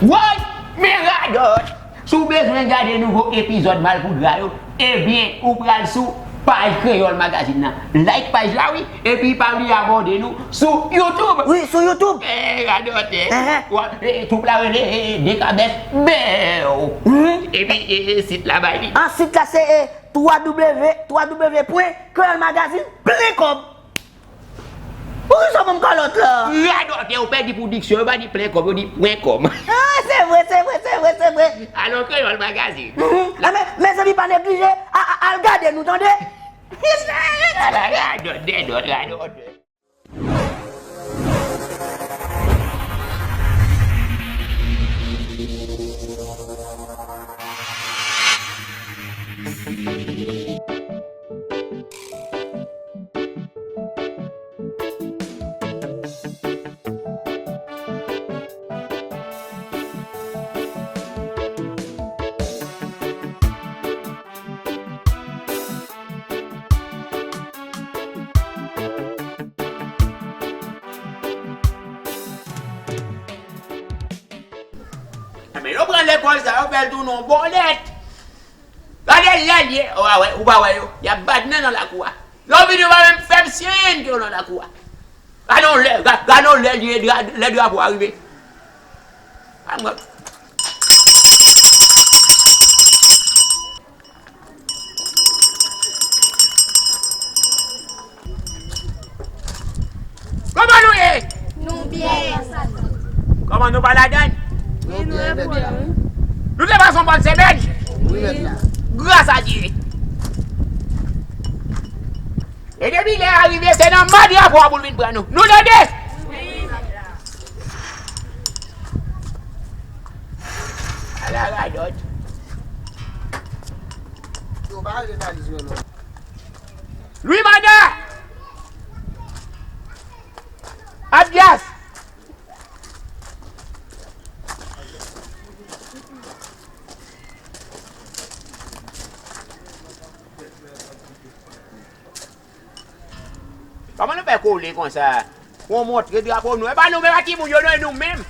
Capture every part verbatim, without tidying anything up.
Woy! Men radòt! Si w bezwen gade nouvo epizòd Malpougra yo, ebyen, ou pral sou paj Kreyòl Magazine nan. Like paj la, wi! Epi pa bliye abòne nou sou YouTube! Wi, sou YouTube! Eh, radòt, eh! Ehn. Wa, eh, twoup la rele, eh, Dekabès Bèw! Mhm. Epi, eh, eh, sit la bay li. Ah, sit la se, eh, twa W, twa W pwen kreyòl magazine plen kòb. Poukisa w ban m kalòt la? Radòtè, ou pèdi pou diksyon, yo pa di plen kòb, yo di pwen kòm. Ah, se vre, se vre, se vre, se vre. Alò, Kreyòl Magazine. Mhm. Ah, men, mezanmi, pa neglije, a, a, al gade nou, tande? Ala radòt, dèdòt, radòt. Men yo pran lekòl sa, yo fè l tounen yon bòlèt. Gade lè l ye, ou pa wè, ou pa wè yo, y ap bat nan, nan lakou a. Lè w vini, yo pa menm fè m siyen ke yo nan lakou a. Gade yon lè, ga-, gade yon lè l ye, dra-, lè drapo a rive. A mwen. Kòman nou ye? Nou byen. Kòman nou pa ladann? Wi, nou reprann, wi. Nou te pase yon bòn semèn? Wi, mèt la. Gras a Dye. E depi lè a rive, se nan men drapo a pou l vin pran nou. Nou tande? Wi. Ala radòt. Yo, pa rele valiz mwen non. Louis Manda! Abdias! Kòman nou fè kole konsa? Pou w montre drapo nou. E pa nou menm ak timoun yo, non, e nou menm.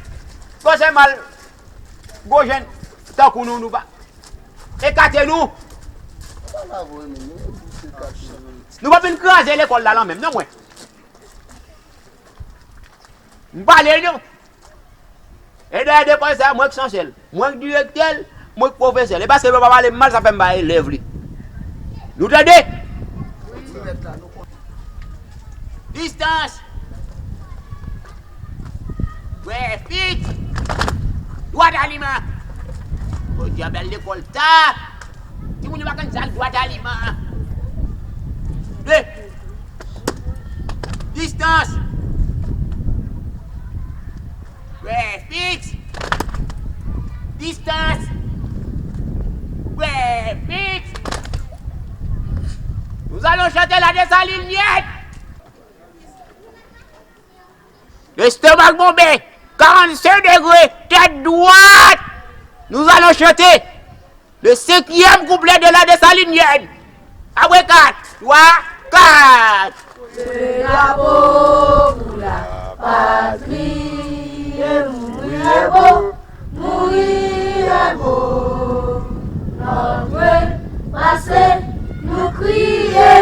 Panse mal gwo jèn tankou nou, nou pa ekate nou. Nou pa vin kraze lekòl la, lan menm, non, mwen. M pale, non. E dayè, depi sa, mwen k chansè l, mwen k direktè l, mwen k pwofesè l. E paske yo pa pale m mal, sa fè m pa elèv li. Nou tande? Distans. Wè, fiks. Dwat aliman. Jodi a bèl lekòl ta. Timoun yo pa konn sa k dwat aliman. De. Distans. Wè, fiks. Distans. Wè, fiks. Nous allons chanter la Dessalinienne. L'estomac bombé, quarante-cinq degrés, tête droite. Nous allons chanter le cinquième couplet de la Dessalinienne. Après quatre, trois, quatre. Leve drapo pou lapatri, e mouri e bo, mouri e bo. Antre, pase, nou kriye,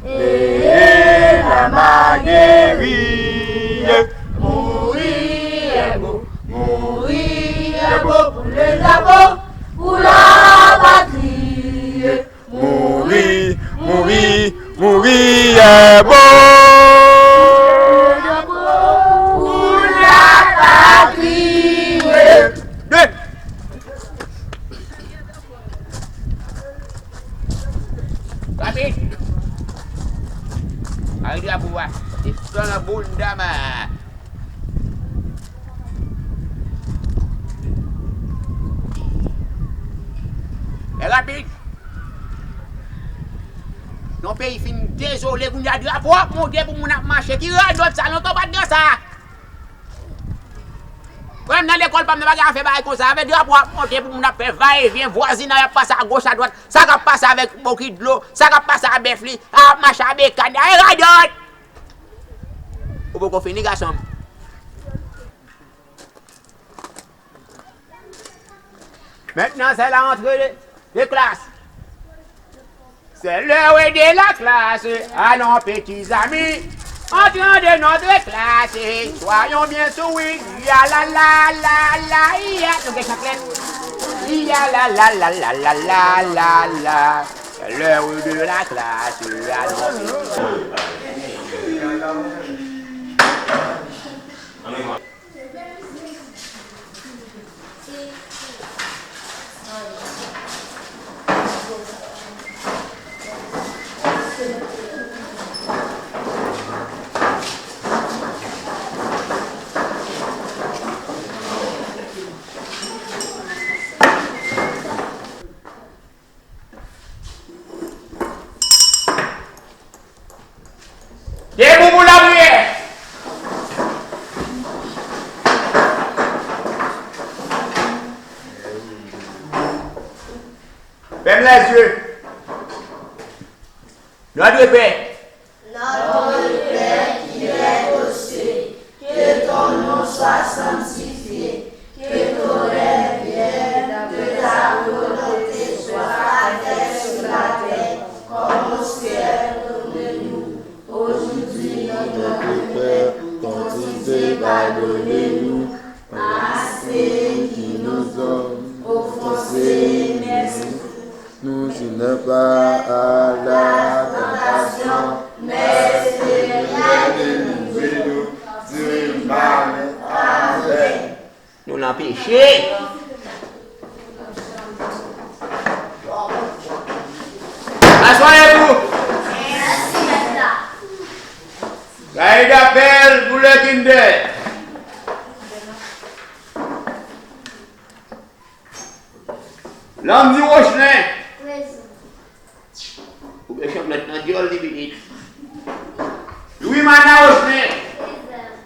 e la mageri, e mouri e bo, mouri e bo pou le drapo, pou lapatri. Mouri, mouri, mouri e bo. Pou lapatri. De. Rapid. Ay, drapo a. Desann bounda ma. E rapid. Yon peyi fin dezole, kounye a drapo ap monte pou moun ap mache. Ki radòt sa? Lontan w pa t gen sa. Mwen menm nan lekòl pa m nan pa gen afè bagay konsa. Avè drapo ap monte pou moun ap fè va e vyen, vwazinay ap pase agoch adwat. Sa k ap pase avèk bokit dlo, sa k ap pase a bèf li, a ap mache a bekàn. Ay radòt! Ou poko fini, gason m. Maintenant, c'est la rentrée de, de classe. C'est l'heure de la classe. Allons, petits amis, entrons de notre classe. Soyons bien souriants. Ya la la la la, ya. Nou gen chanklèt. Ya la la la la la la la la. C'est l'heure de la classe. Allons, petits amis. Debout pou lapriyè. Ferme les yeux. Notre Père. Notre Père qui es aux cieux, que ton nom soit sanctifié, que ton règne vienne, que ta volonté soit faite sur la terre comme au ciel. Donne-nous aujourd'hui notre pain quotidien, pardonne-nous à ceux qui nous ont offensés, mais nous ne pas à la tentation, mais Seigneur, délivre-nous du mal. Amen. Nou nan peche. Aswè w pou. Kay d apèl pou lè kinder. Landy Rochenin. Prezan. Ou gen chanplèt nan dyòl li pitit. Louis Mana Rochenin. Prezan.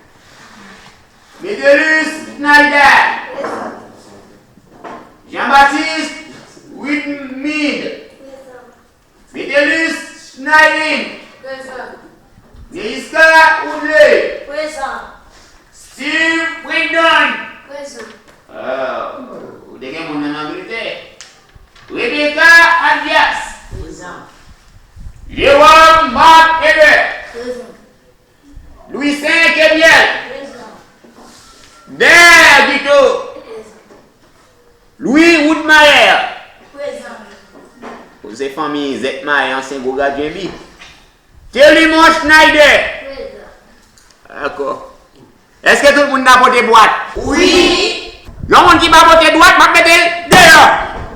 Médélus Schneider. Prezan. Jean-Baptiste Widmid. Prezan. Médélus Schneider. Prezan. Neiska Woodley. Prezan. Steve Brandon. Prezan. Ah, ou te gen moun nan Angletè. Rebecca Adias. Prezan. Jérôme Marc Hébert. Prezan. Louissaint Kebiel. Prezan. Ber Guito. Prezan. Louis Woodmayer. Prezan. Ou se fanmi Zèt Mayen, ansyen gwo gadyen bi. Telimon Schneider. Prezan. Dakò. Èske tout moun ta pote bwat? Wi. Yon moun ki pa pote bwat, m ap mete l deyò.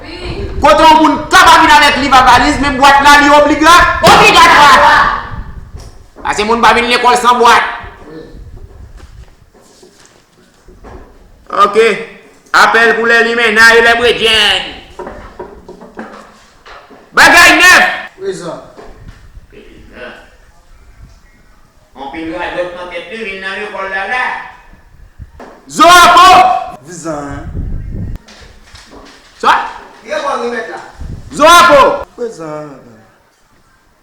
Wi. Kote yon moun kapab vin avèk liv ak valiz, men bwat la, li obliga-, obligatwa. Paske moun pa vin lekòl san bwat. Ok. Apèl pou lè limena e lè bredyen. Bagay nèf. Prezan. Prezan. Anpil radòt nan tèt li vin nan lekòl la la. Zoapo. Prezan. Sa? Li reprann remèt la. Zoapo. Prezan.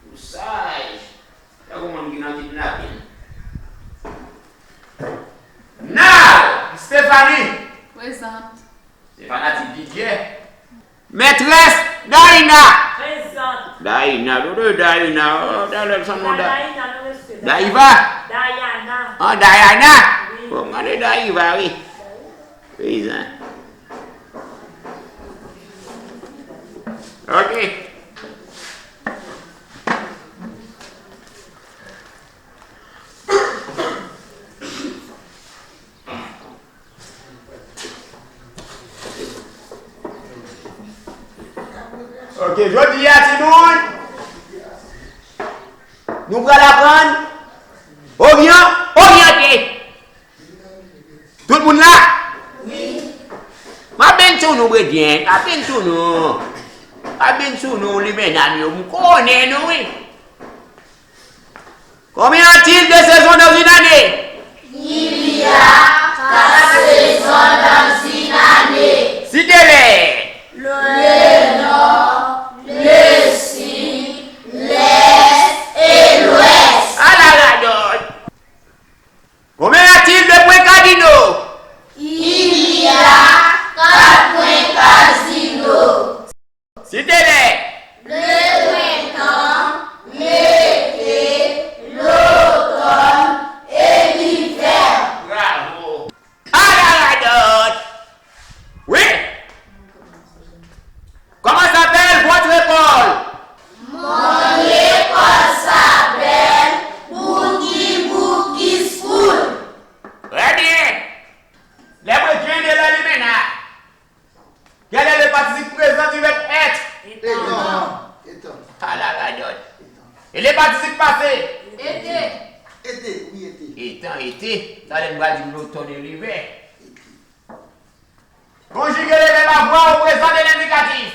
Ou saj. Tankou moun ki nan kidnapin. Nal Stéphanie. Prezan. Se fanatik Didier. Mètrès Daïna. Prezan. Daïna, dodo Daïna. Oh, talè sa non da. Daïna, non, mesye. Daïva. Dayana. Ah, Dayana. Wi. Bon, m gade Daïva, wi. Prezan. Ok. Ok, jodi a, timoun, nou pral aprann oryan-, oryante. Tout moun la? Wi. M ap benn sou nou, bredyen. M ap benn sou nou. M ap benn sou nou, limena m yo. M konnen nou, wi. Combien y a-t-il de saisons dans une année? Il y a quatre saisons dans une année. Citez-les. Le nord, le sud, l'est et l'ouest. À la radòt. Combien y a-t-il de points cardinaux? Il y a quatre points cardinaux. Patisip pase. Ete. Ete, wi, ete. Etan, ete. Talè m pral di lotòn e livè. Konjige le vèb avwa o prezan de lendikatif.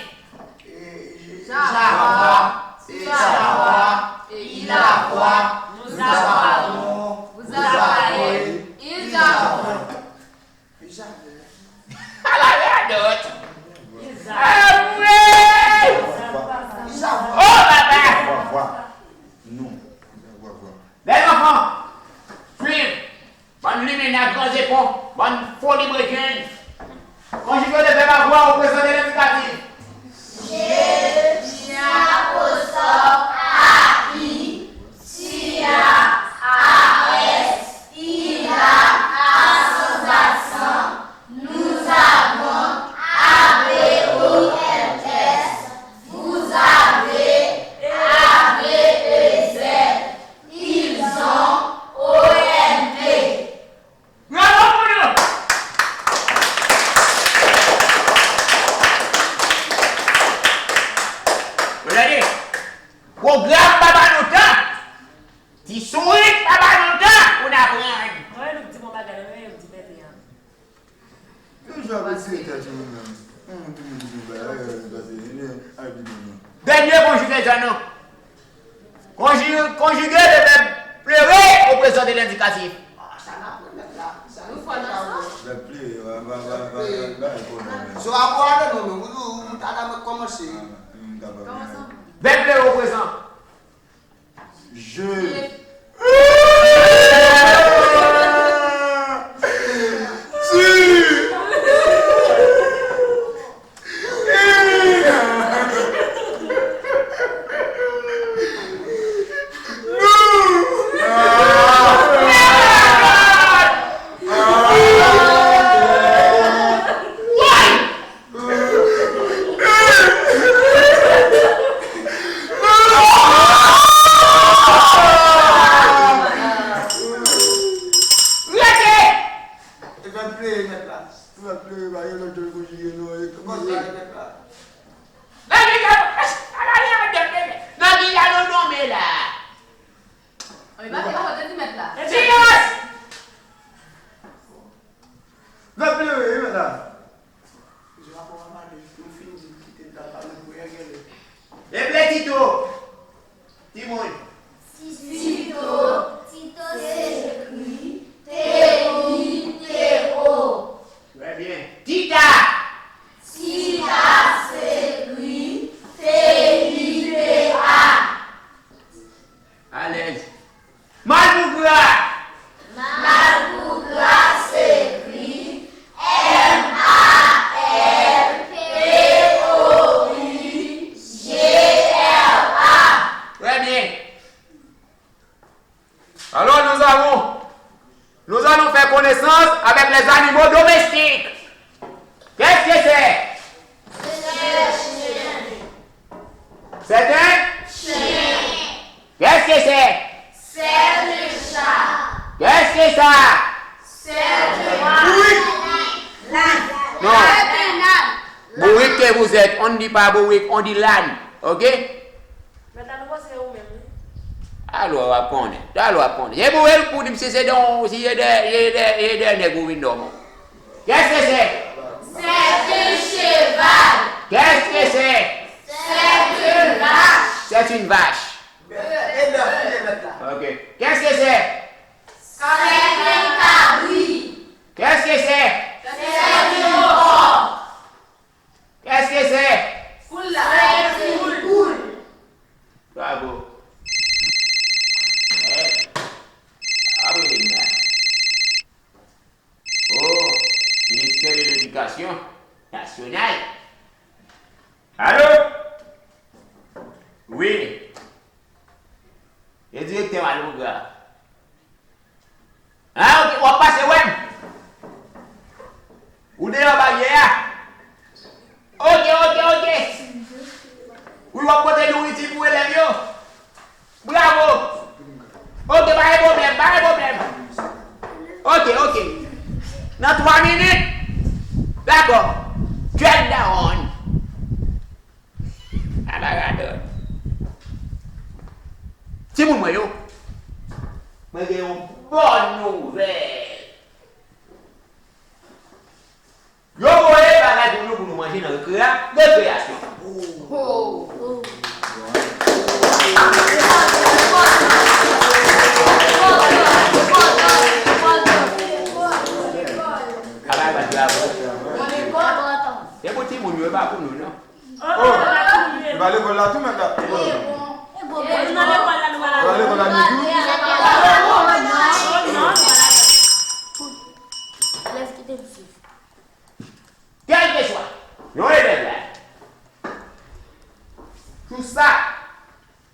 J'avais, j'avais, il avait, nous avons, vous avez, ils ont. Ala radòt. Avwe! Oh, papa! Lèzanfan, swiv! Bann limena, gran zepon, bann foli brekenn. Konjige de vèb avwa o prezan de lendikatif. J'ai, j'ai apostrophe A I, tu as, A S, il a, A sans accent, nous avons, A V O N S, vous avez, A V E Z, ils ont, O N P. Bravo pou nou! Ou tande? Pwogram pa ba nou tan. Ti sourit pa ba nou tan pou n aprann. Mwen menm di bon bagay la, mwen menm di mèt li an. Yo jwe avèk direktè tou menm. Hum, tout moun di bagay, eh, pase, eh, al di moun nan. Dènye konjigezon nou. Konji-, konjige le vèb plere o prezan de lendikatif. Ah, sa n aprann mèt la. Sa nou fò nan sa. Vèb plere, va, va, va, va, va, va, va, va, va. So a pou ale non, men, ou, ou, ou ta la mwen kòmanse. Ah, m ta pa. Vèb plere o prezan. Je. Rete! E fè plere mèt la. Fè plere, pa gen lòt jan konjige non. E konsa mèt la. Nan ki jan, nan ki jan nou nonmen la? Ann, pa fè, pa fè, te di mèt la. Silans! Vèb plere, wi, mèt la. Rapò a pale, nou fin di l, kite l ta pale pou yè gèlè. Eble Tito. Timoun. Tito, Tito se ekri T I T O. Trè byen. Tita. Tita se ekri T I T A. Alèz. Malpougra. Malpougra se ekri M A L P O U G R A. Trè byen. Alors, nous avons, nous allons faire connaissance avec les animaux domestiques. Qu'est-ce que c'est? C'est un chien. C'est un chien. Qu'est-ce que c'est? C'est un chat. Qu'est-ce que ça? C'est un âne. Non. C'est un âne. Bourrique que vous êtes, on ne dit pas bourrique, on dit l'âne. OK? Mèt la, nou panse se ou menm, wi. Talè w ap konnen. Talè w ap konnen. E pou, e pou di m si se don, si e dè, e dè, e dè nèg ou vin dòmi. Qu'est-ce que c'est? C'est un cheval. Qu'est-ce que c'est? C'est une vache. C'est une vache. E dè, e dè mèt la. OK. Qu'est-ce que c'est? C'est un cabri. Qu'est-ce que c'est? C'est un porc. Qu'est-ce que c'est? Poul la. C'est une poule. Bravo. Eh, bravo, les gars. Oh, ministè de ledikasyon nasyonal. Alo? Wi. E direktè Malpougra. Ah, OK, w ap pase wè m. Ou deyò baryè a. OK, OK, OK. Wi, w ap pote nouriti pou elèv yo. Bravo. OK, pa gen pwoblèm, pa gen pwoblèm. OK, OK. Nan twa minit. Dakò. Dread down. Ala radòt. Rekreyasyon. Travay pa bravo. Se pou timoun yo, e pa pou nou, non. Oh, li pa lekòl la tou, mèt la. Li pa lekòl la, nou tou. Kèlkeswa yon elèv la, sou sa,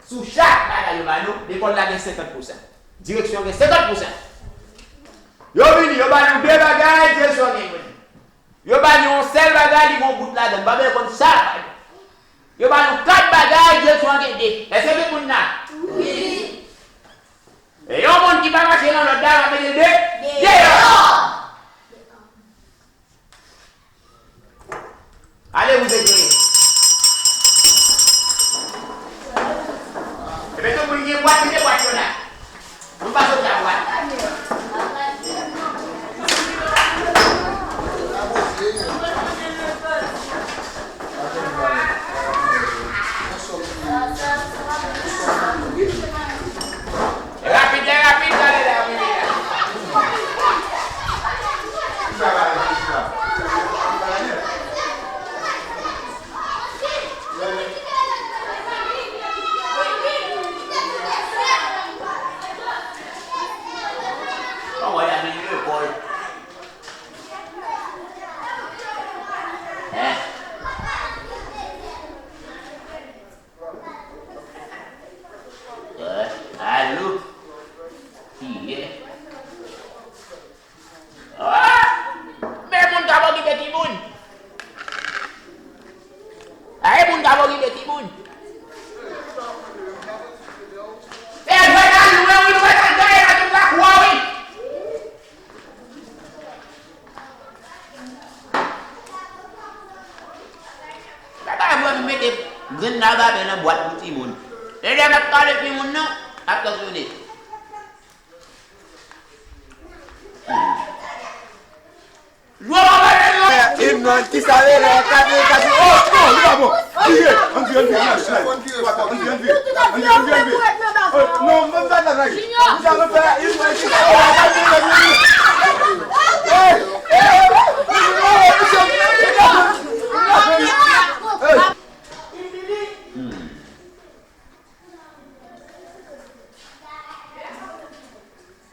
sou chak bagay yo ba nou, lekòl la gen senkant pousan. Direksyon gen senkant pousan. Yo vini, yo ba nou de bagay, direksyon gen youn. Yo ba nou yon sèl bagay, li gen yon bout ladan l. M pa bezwen konn sa l ba nou. Yo ba nou kat bagay, direksyon gen de. Èske tout moun la? Wi. E yon moun ki pa mache nan lòd la, l ap mete de deyò. Ale, wouze dwe. Epi tout moun gen bwat, mete bwat yo la. Nou pa sot la bwat. Rapid, rapid, ale la, rapid la. Alo. Kiyès? Ah! Men moun k ap okipe timoun. Ay, moun k ap okipe timoun. E jwèt al lwen, wi, jwèt al gaye nan tout lakou a, wi. Papa mwen mete grenn nan babè nan bwat pou timoun. E lè m ap pale timoun nan, ap tansyone. Imn ki sa rele kati kati. Oh, oh, li pa bon. Anvi, anvi, anvi, anvi, anvi, anvi, anvi, anvi. Oh, non, mwen pa ta fè. Junior. Junior, mwen fè imn ki sa rele kati kati. Hey, hey, hey.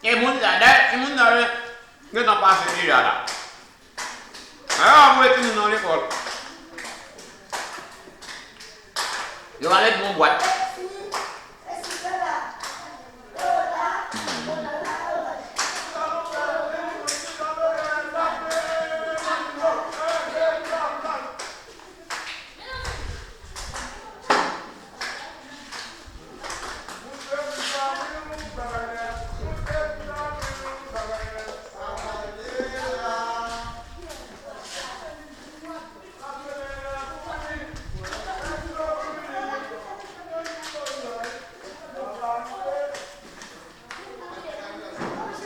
E moun sa, dayè, timoun sa yo gentan pase deja la. Alò, voye timoun nan lekòl. Yo va met bon bwat.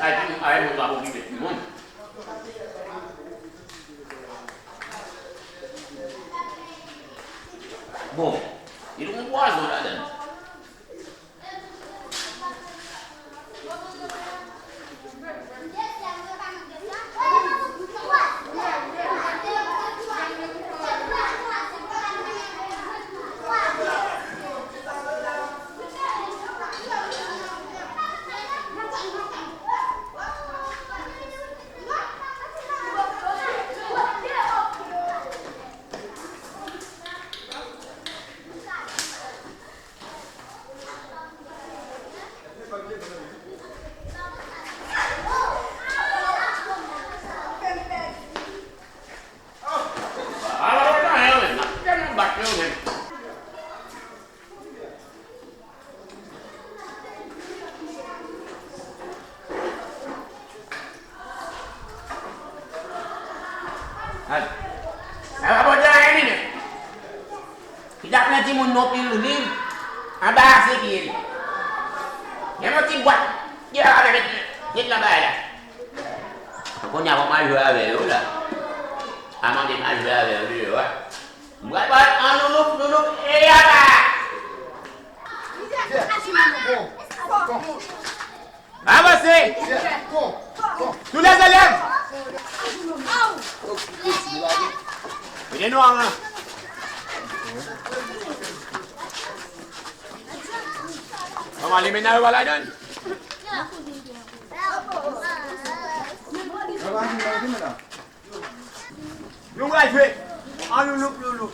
Ay, timoun, ay, moun pa okipe timoun. Bon, li gon pwazon ladan l. Al. Al pa pote anyen li menm. Li t ap pran timoun nan pil liv anba a se pye li. Gen yon ti bwat ki pa ka met, met nan bagay la. Kounye a fò m al jwe avè yo la. A mande m al jwe avè yo deyò a. M pral bat an louloup, louloup, e apa! Avanse! Tous les élèves! Mete nou an ran. Kòman li menaj yo pa ladan l? Nou pral jwe an louloup, louloup.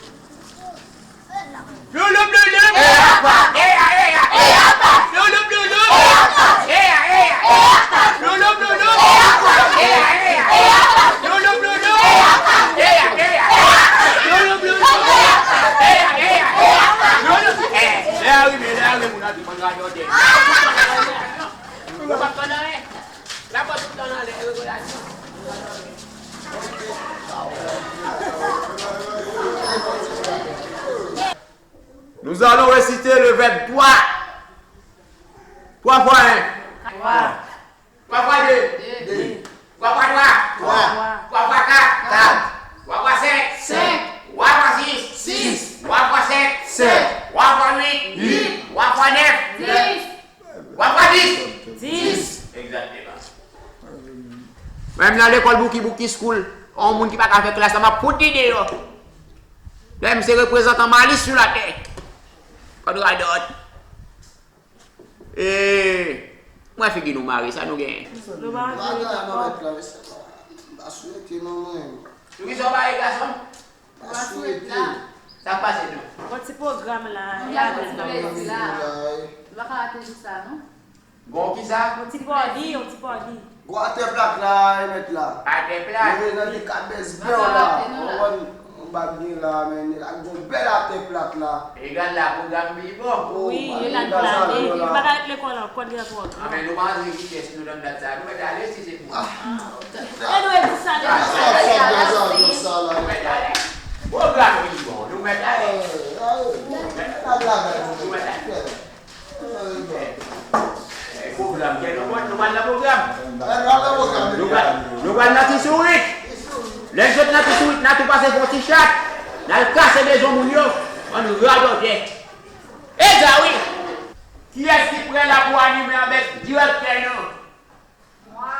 Louloup, louloup. Eya pa. Eya, eya. Eya pa. Louloup, louloup. Eya pa. Eya, eya. Eya pa. Louloup, louloup. Eya pa. Eya, eya. Eya pa. Louloup, louloup. Eya pa. Eya, eya. Eya pa. Louloup, louloup. Eya pa. Eya, eya. Eya pa. Louloup. Eh, lè a rive, lè a rive, moun ap di bann radòtè. Yo p ap konn anyen. Lapòt tout tan anlè, regolasyon. Nous allons réciter le verbe trois. Trois fois un. Twa. Twa fwa de. De. Twa fwa twa. Twa. Twa fwa kat. Kat. Twa fwa senk. Senk. Twa fwa sis. Sis. Twa fwa sèt. Sèt. Twa fwa uit. Uit. Twa fwa nèf. Dis. Twa fwa dis. Dis. Egzakteman. Menm nan lekòl Bouki Bouki School, yon moun ki pa ka fè klas la, m ap fout li deyò. Lè m se reprezantan malis sou latè. Kòd radòt. E, mwen figi nou mare, sa nou genyen? Nou pa antre nan lekòl. M pa swete non mwen. Sou ki sa w pale, gason? M pa swete. Sa k pase tou? Yon ti pwogram la, e avè nou. Nou pa ka rate jou sa, non. Gon kisa? Yon ti pòdi, yon ti pòdi. Gwo atè plat la, e mèt la. Atè plat. Yo nan de kabès bèw la. Ou konprann? Yon bag gen la, men nèg la gon bèl atè plat la. Egal la, pwogram pi bon. Wi, e la n pral ale. Nou pa ka ret lekòl ankò, li gen pwogram. Anben, nou pa antre vitès nou nan dat sa. Nou mèt ale si se pou. E nou e di sa deja. Nou mèt ale. Pwogram pi bon. Nou mèt ale. Nou mèt ale. Eh, pwogram, kèk lòt, nou pral nan pwogram. Nou pral, nou pral nan ti sourit. Lè n sot nan ti sourit, n a tou pase fè yon ti chat. N al kase mezon moun yo. Bann radòtè. E sa wi. Kiyès ki prè la pou anime avèk direktè nou? Mwa.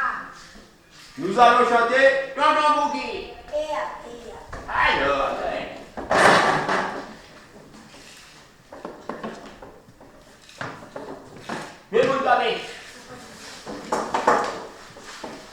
Nous allons chanter Tonton Bouki. Eya, eya. Alò, eh. Men moun kanpe.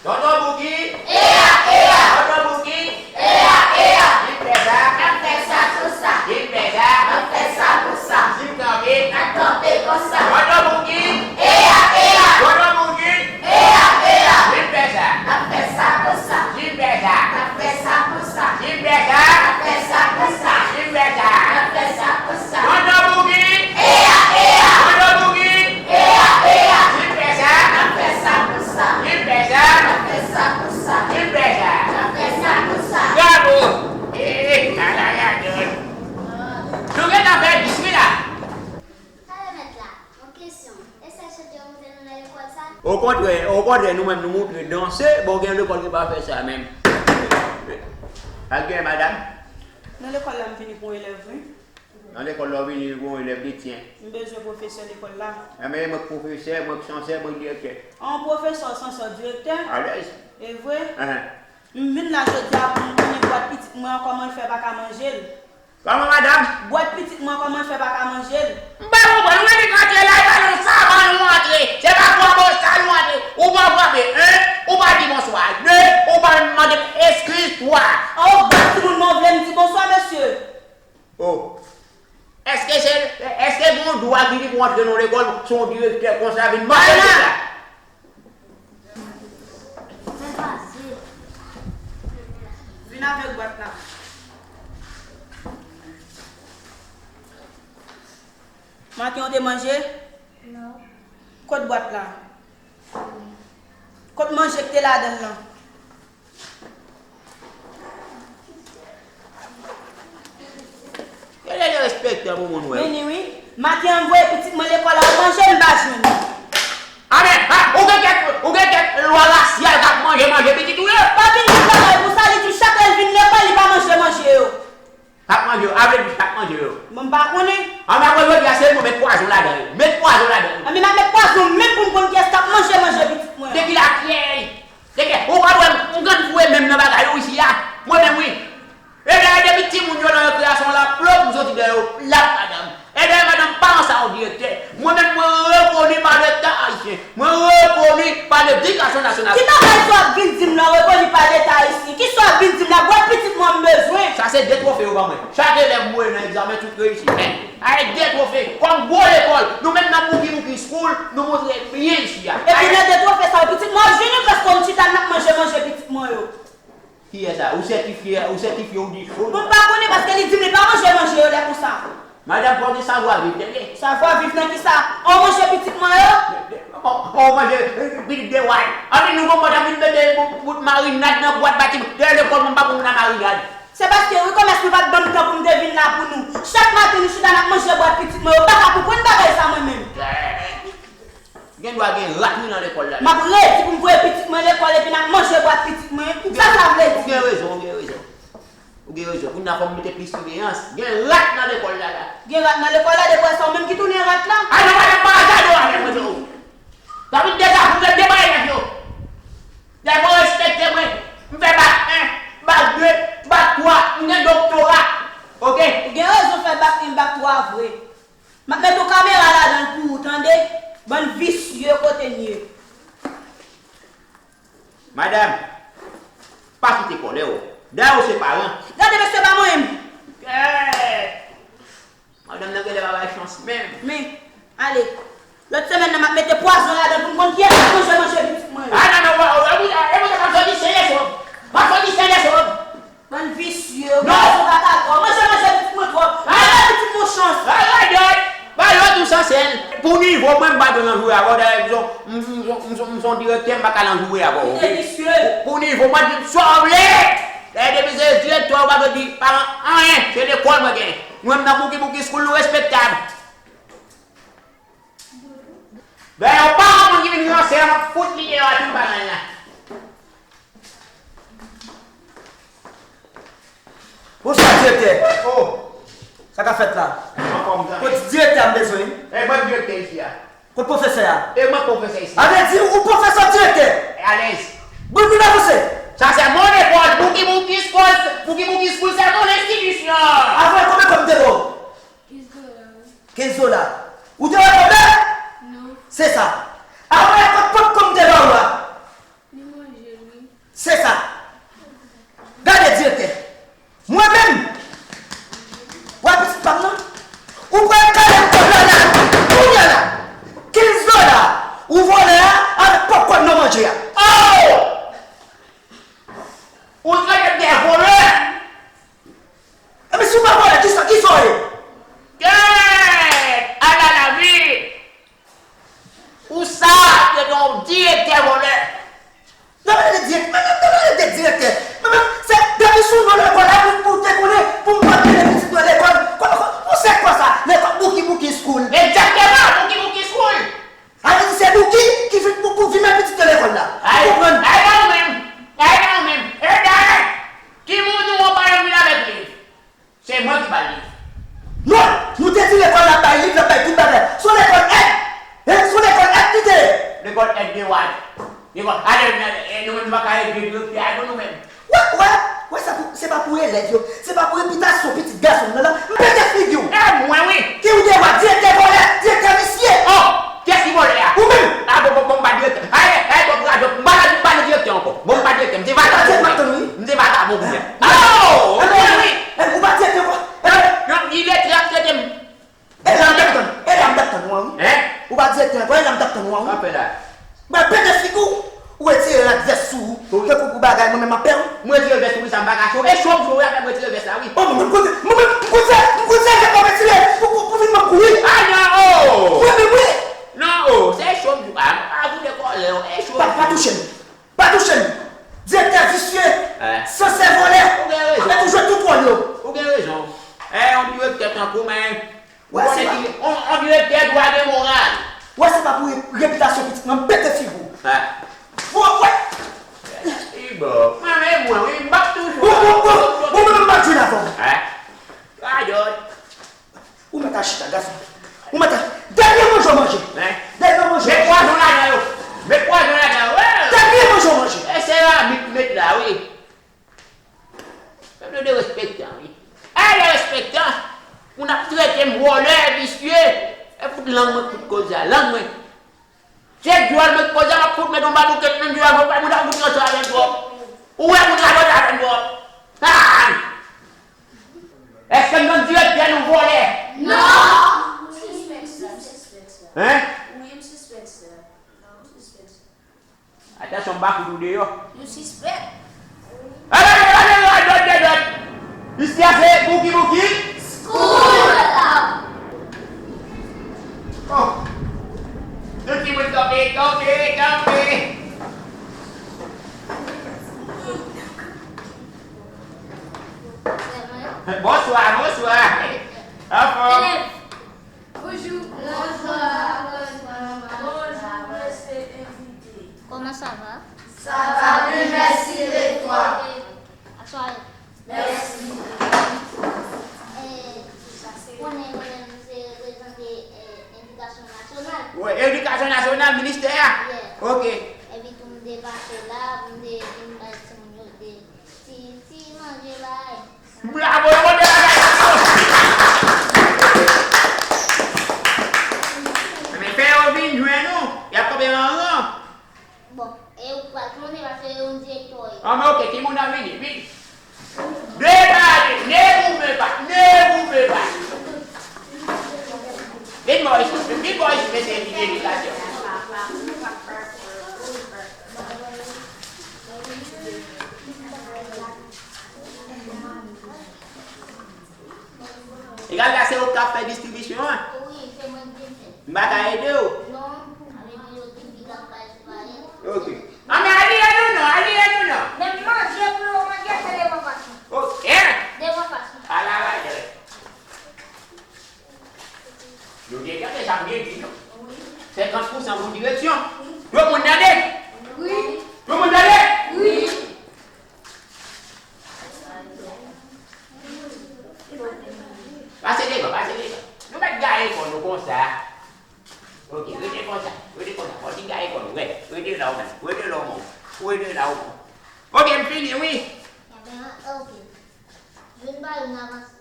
Tonton Bouki. Eya, eya. Tonton Bouki. Eya, eya. Vin fè sa. N ap fè sa konsa. Vin fè sa. N ap fè sa konsa. Si m kanpe. N ap kanpe konsa. Tonton Bouki. Eya, eya. Tonton Bouki. Eya, eya. Vin fè sa. N ap fè sa konsa. Vin fè sa. N ap fè sa konsa. Vin fè sa. N ap fè sa konsa. Vin fè sa. N ap fè sa konsa. Tonton Bouki. Eya, eya. Tonton Bouki. Eya, eya. Vin fè sa. N ap fè sa konsa. Vin fè sa. N ap fè sa konsa. Vin fè sa. N ap fè sa konsa. Bravo. Eh, ala radòt. Nou gentan fè dis wi la. Talè mèt la, yon kesyon. E sèl chante yo montre nou nan lekòl sa? Okontrè, okontrè, nou menm nou montre danse, bon, gen lekòl ki pa fè sa menm. Al gen, madanm? Nan lekòl la, m vini pou yon elèv, wi. Nan lekòl la, w vini pou yon elèv, detyen. M bezwen pwofesè lekòl la. Enben, mwen k pwofesè, mwen k sansè, mwen k direktè. An, pwofesè, sansè, direktè? Alèz. E vre? Enhen. M vin la jodi a pou m konnen bwat pitit mwen an, kòman l fè pa ka manje l. Kòman, madanm? Bwat pitit mwen, kòman l fè pa ka manje l? M pa konprann. Ou mèt antre la, e pa nan savann ou antre. Se pa bò bosal ou antre. Ou pa frape, en. Ou pa di bonswa, de. Ou pa menm mande m eskiz, twa. O, bwat timoun mwen, w vle m di bonswa, mesye? O. Èske se, èske gen yon dwa ki di pou antre nan lekòl, se yon direktè konsa vin mande l la? Vin avèk bwat la. Maten w te manje? Non. Kot bwat la? Kot manje k te ladan l lan? Gade derespektan pou moun wè. Vini wi. Maten an m voye pitit mwen lekòl la, ou manje, m pa jwenn. Anben, ha, ou gen kèk, ou gen kèk lwa rasyal k ap manje, manje pitit ou yo. Pa vin di bagay pou sa, li di chak lè l vin lekòl, li pa manje manje yo. K ap Manje yo, avle di sa k manje yo. Bon, m pa konnen. An, apre jodi a, se mwen met pwazon ladan yo. Met pwazon ladan yo. Anben, m ap met pwazon menm pou m konn kiyès k ap manje, manje pitit mwen. Depi lakyèy. Depi, ou pa wè m, m konn foure men m nan bagay yo isi a. Mwen menm, wi. E dayè, depi timoun yo nan rekreyasyon la, plop, m soti dèyè yo, plap, madanm. E dayè, madanm, pa ansanm direktè. Mwen menm, mwen rekoni pa Leta ayisyen. Mwen rekoni pa ledikasyon nasyonal. Ki bagay sa w ap vin di m la, w rekoni pa Leta ayisyen? Kisa w ap vin di m la? Bwat pitit mwen m bezwen. Sa se de twofe yo ban mwen. Chak elèv m voye nan egzamen, tout reyisi. Men, avèk de twofe, kòm gwo lekòl, nou menm nan Boogie Boogie School, nou montre byen isi a. Epi nan de twofe sa yo, pitit mwen ap jwenn yo, paske n chita n ap manje manje pitit mwen yo. Kiyès sa? Ou sètifye, ou sètifye, ou di, ou... Bon, m pa konnen, paske li di m li pa manje manje yo lè konsa. Madanm, fò w gen savwa viv, tande? Savwa viv nan kisa? An w manje pitit mwen yo? An w manje, eh, pitit de wad. Anpi nou gon pòt ap vin mete bout, bout marinad nan bwat bati. Dèyè lekòl, mwen m pa konn nan marinad. Se paske wi, kòmès nou pa t ban m tan pou m te vin la pou nou. Chak maten nou chita n ap manje bwat pitit mwen yo. M pa ka konprann bagay sa mwen menm. Gen dwa gen rat wi nan lekòl la. M ap redi pou m voye pitit mwen lekòl epi n ap manje bwat pitit mwen. Sa sa vle di? Ou gen rezon, ou gen rezon. Ou gen rezon. Kounye a fò m mete plis siveyans. Gen rat nan lekòl la la. Gen rat nan lekòl la, depi w wè sa w menm ki tounen rat la. A non, madanm, pa gade w avè mwen non. Sa vin deja pou mwen depa elèv yo. Lè mwen respekte mwen, m fè bak en, bak de, bak twa, m gen doktora. Oke? Ou gen rezon fè bak en, bak twa vre. M ap mete yon kamera ladan l pou ou, tande? Bann visye kote n ye. Madanm, pa kite kòlè w. Dayè w se paran. Gade mesye pa manyen m. Kèt! Madanm nan genlè pa bay chans menm. Men, ale. Lòt semèn nan m ap mete pwazon ladan l pou m konn kiyès k ap manje manje pitit mwen yo. A non, non, w ap soti sere sòb. W ap soti sere sòb. Bann visye, non. Pwazon kaka twò. Manje manje pitit mwen twòp. Manje pitit mwen chans. Radòt, radòt ou san sèl. Pou nivo mwen, m pa dwe nan joure avè w. Dayè, m son, m, m, m, m son direktè, m pa ka nan joure avè w, oke? Pou, pou nivo mwen, di m sa w vle. Dayè, depi se direktè, ou pa dwe di paran anyen. Se lekòl mwen genyen. Mwen, m nan Boogie Boogie School, nou respektab. Dayè, yon paran moun ki vin ranse a, m ap fout li deyò a tou paran la. Bonswa, direktè. Oh. Sa k ap fèt la? Anfòm, zanmi. Kot direktè a m bezwen? E mwen direktè isi a. Kot pwofesè a? E mwen pwofesè isi a. A vle di, ou pwofesè direktè? E alèz. Bon, nou avanse. Ça, c'est mon école. Boogie Boogie School, Boogie Boogie School, c'est mon institution. Avan, konbyen kòb m te ba w? Kenz dola. Kenz dola. Ou te wè kòb la? Non. Se sa. Avan, kòb, kòb, kòb m te ba w la? Li manje l, wi. Se sa. Gade, direktè. Mwen menm, w wè pitit pa m nan? Ou pral kale kòb la la, kounye a la. Kenz dola ou vòlè a avèk pòpkòn nan manje a. Oh! Ou trete m de vòlè! Enben, si w pa vòlè, kisa, kisa w ye? Kèt! Ala lavi! Ou sa, te gen yon direktè vòlè. Nan pale de dirèk-, men, men, nan pale de direktè. Men, men, se depi sou non lekòl la, pou, pou te konnen, pou m pa mete pitit mwen lekòl. Kwa, kwa, ou se kwa sa? Lekòl Boogie Boogie School. Egzakteman, Boogie Boogie School. A vle di se Boogie ki vin pou, pou vin met pitit yo lekòl la. Ou konprann? Ay, non, ou menm. Ay, non, ou menm. E dayè, ki moun ou an pa janm vin avèk liv? Se mwen ki ba l liv. Non, nou te di lekòl la bay liv, la bay tout bagay. Se yon lekòl èd. Hein, se yon lekòl èd li te ye. Lekòl èd de wad. Lekòl, ale, ale, e, nou menm nou pa ka edye direktè a nou, nou menm. Wè, wè, wè, sa pou, se pa pou elèv yo, se pa pou repitasyon pitit gason m nan, non. M pete figi w. E mwen, wi. Ki ou de wad, direktè vòlè, direktè visye. Oh, kiyès ki vòlè a? Ou menm. A, bon, bon, bon, m pa direktè. Ay, ay, bon, bon, bon, m pa, m pa nan direktè ankò. Bon, m pa direktè, m se vakabon. M se vakabon, wi. Oh, wi, wi. Ou pa direktè ankò? Yon, yon iletre ap trete m. E la m t ap tann, e la m t ap tann ou an, wi. Hein? Ou pa direktè ankò, e la m t ap tann ou an, wi. Sa w ap fè la? Mwen pete figi w, ou retire rad vès sou ou, tankou pou bagay, mwen menm m ap pè w. Mwen retire vès ou, wi, sa m pa ka cho. E cho m cho, wi, apre mwen retire vès la, wi. Oh, mwen menm koze, mwen menm, m koze, m koze avèk ou retire, pou, pou, pou vin ban m kouri. A non, oh! Mwen menm, wi. Non, oh, se cho m cho, a, a, pou de kòlè, oh, e cho m cho. Pa, pa touche m. Pa touche m! Direktè visye, sansè vòlè, ou gen rezon. Apre tou jwe tout wòl yo. Ou gen rezon. E, yon direktè tankou, men, ou konnen ki, yon, yon direktè dwe gen moral. Wè, se pa pou re-, repitasyon pitit mwen, m pete figi w. Bon, wè. Li bon. Mwen, men mwen, wi, m p ap toujou. Ou, ou, ou, ou menm m p ap jwenn avè w. Hein? Chita, gason. Ou mèt a. Dènye manje w manje. Hein? Dènye manje w manje. Met pwazon ladan yo. Met pwazon ladan yo. Dènye manje w manje. E se rabi k met la, wi. Pèp yo derespektan, wi. E derespektan. Moun ap trete m vòlè, visye. E fout lang mwen k fout koze a. Lang mwen. Se dyòl mwen k koze a, m ap fout met yon babouket nan dyòl mwen, fè moun ap fout ranse avè m twòp. Ou wè moun ranse avè m twòp. Ah! Èske m nan direktè nou vòlè? Non! M sispèk sa, m sispèk sa. Hein? Wi, m sispèk sa. M sispèk sa. Atansyon, m pa fout ou deyò. Nou sispèk. Alè, alè, alè, alè, alè, alè. Isi a se Bouki Bouki. School. Oh. Tout timoun kanpe, kanpe, kanpe. Bonswa, bonswa. Anfòm. Elèv. Bonjou. Bonswa. Bonjou, mesye envite. Comment ça va? Ça va bien, merci. Et toi? Asware. Mèsi. Eh, konnen mwen menm se reprezante, eh, edikasyon nasyonal. Wi, edikasyon nasyonal, ministè a? Yeah. Ok. Epi tou m te pase la, m te vin bay timoun yo de ti, ti manje bay. Bravo, yo kontan bagay sa yo. Men fè yo vin jwenn ou, y ap kanpe nan ran. Bon, e ou pral konnen paske yon direktè ye. Ah, men ok, timoun nan vini, vini. Debade, ne boube pa, ne boube pa. Vin bò isit, vin bò isit, mesye edikasyon. Egal, la se ou k ap fè distribisyon an? Wi, se mwen ki vin fè. M pa ka ede w? Non, men yo di ki t ap bay se pa yo. Ok. Ah, men al li ede w non, al li ede w non. Men manje pou yo manje, se devan fas nou. Ok. Devan fas nou. Ala radòt. Nou te tande sa m te di non. Wi. Senkant pousan pou direksyon. Tout moun tande? Wi. Tout moun tande? Wi. Pase devan, pase devan. Nou mèt gaye kò nou konsa. Ok, rete konsa, rete konsa. Fò w ti gaye kò nou, rete, rete la ou menm, rete la ou menm, rete la ou menm. Ok, m fini, wi. Ebyen, ok. Youn pa youn avanse.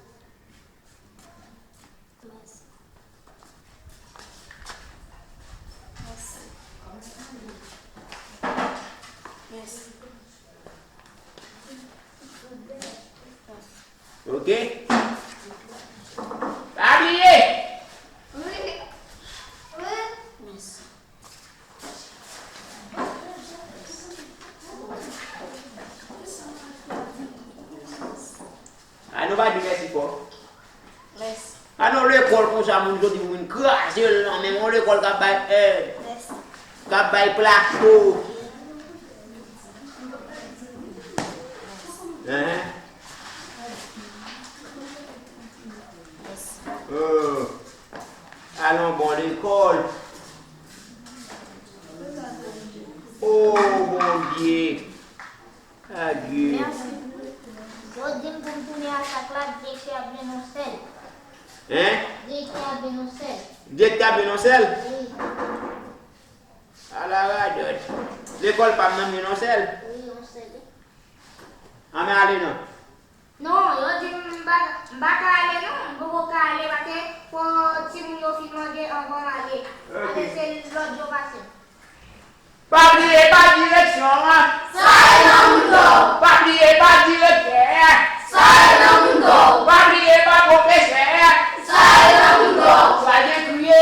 Mèsi. Mèsi. Mèsi. Ok. Pa bliye. Wi. Wi. Mèsi. A, nou pa di mèsi fò. Mèsi. A, nan lekòl konsa, moun soti pou vin kraze l nan men m, yon lekòl k ap bay èd, k ap bay plato. Hein? Oh. Al yon bon lekòl. Oh, Bondye. Adye. Mèsi. Yo di m pou m tounen a sak la, direktè ap jwenn yon sèl. Hein? Direktè ap jwenn yon sèl. Direktè ap jwenn yon sèl? Wi. Ala radòt. Lekòl pa m nan m jwenn yon sèl? Wi, yon sèl. An men ale non. Non, yo di m pa, m pa ka ale non, m poko ka ale paske fò timoun yo fin manje anvan m ale. Ok. Apre se lòt jou pase. Pa bliye pa direksyon an. Sa e nan bouda w. Pa bliye pa direktè a. Sa e nan bouda w. Pa bliye pa pwofesè a. Sa e nan bouda w. Pral gen kriye.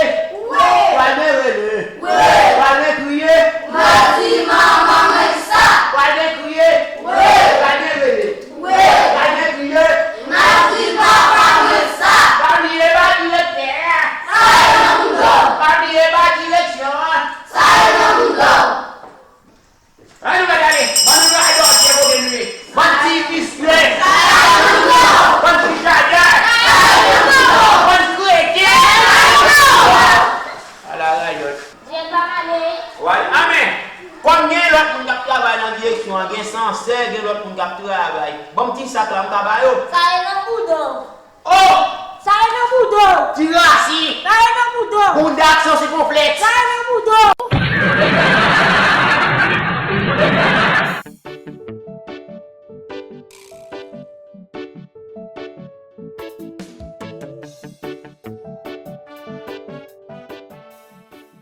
Wi. Pral gen rele. Wi. Pral gen kriye. Madi, manman mwen sa. Pral gen kriye. Wi. Pral gen rele. Wi. Pral gen kriye. Madi, papa mwen sa. Pa bliye pa direktè a. Sa e nan bouda w. Pa bliye pa direksyon an. Sa e nan bouda w. Ann nou mèt ale. Bann radòtè kote nou ye. Bann ti visye. Bann ti jadè. Bann kreten. Ala radòt. Jèn pa pale. Wè, anben, kòm gen lòt moun k ap travay nan direksyon an, gen sansè, gen lòt moun k ap travay. Ban m ti sak la, m ka ba yo. Sa e nan bouda w. Oh! Sa e nan bouda w. Jirasi! Kare nan bouda w! Bouda ak sansi konplèks! Kare nan bouda w!